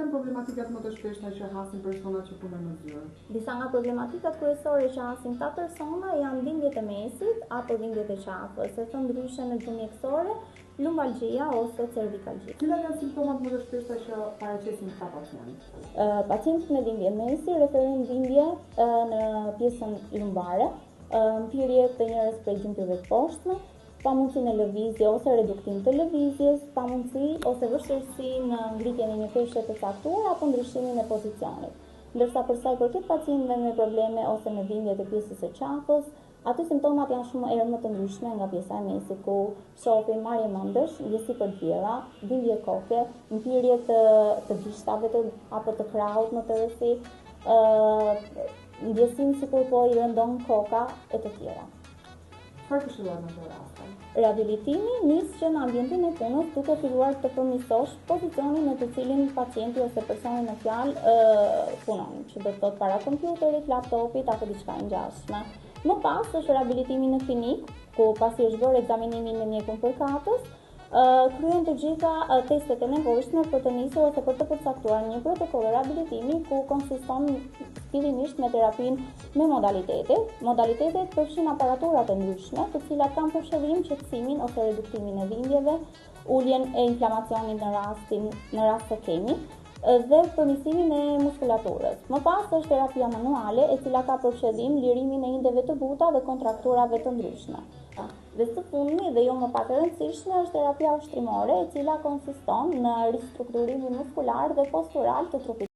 Cilat janë problematikat më të shpeshta që hasin personat që punojnë në zyrë? Disa nga problematikat kryesore që hasin këta persona janë dhimbjet e mesit apo dhimbjet e qafës, e thënë ndryshe në gjuhë mjekësore, lumbalgjia ose cervikalgjia. Cilat janë simptomat më të shpeshta që paraqesin këta pacientë? Pacientët me dhimbje mesi referojnë dhimbje në pjesën lumbare, mpirje të njërës prej gjymtyrëve të poshtme, pamundësi në lëvizje ose reduktim të lëvizjes, pamundësi ose vështirësi në ngritjen e një peshe të caktuar apo ndryshimin e pozicionit. Ndërsa për sa i përket pacientëve me probleme ose me dhimbje të pjesës së qafës, aty simptomat janë shumë herë më të ndryshme nga pjesa e mesit, ku shohim marrje mendësh, ndjesi për të vjella, dhimbje koke, mpirje të, të gishtave të, apo të krahut në tërësi, ë ndjesinë sikur po i rëndon koka e të tjera. Çfarë këshillohet në këto raste? Rehabilitimi nis që në ambientin e punës duke filluar të përmirësosh pozicionin në të cilin pacienti ose personi në fjalë punon, që do të thotë para kompjuterit, laptopit apo diçka e ngjashme. Më pas është rehabilitimi në klinikë, ku pasi është bërë ekzaminimi me mjekun përkatës, kryhen të gjitha testet e nevojshme për të nisur ose për të përcaktuar një protokoll rehabilitimi ku konsiston fillimisht me terapinë me modalitete. Modalitetet përfshijnë aparaturat e ndryshme, të cilat kanë për qëllim qetësimin ose reduktimin e dhimbjeve, uljen e inflamacionit në rastin në rast se kemi dhe përmirësimin e muskulaturës. Më pas është terapia manuale, e cila ka për qëllim lirimin e indeve të buta dhe kontrakturave të ndryshme. Dhe së fundmi, dhe jo më pak e rëndësishme, është terapia ushtrimore, e cila konsiston në ristrukturimin muskular dhe postural të trupit.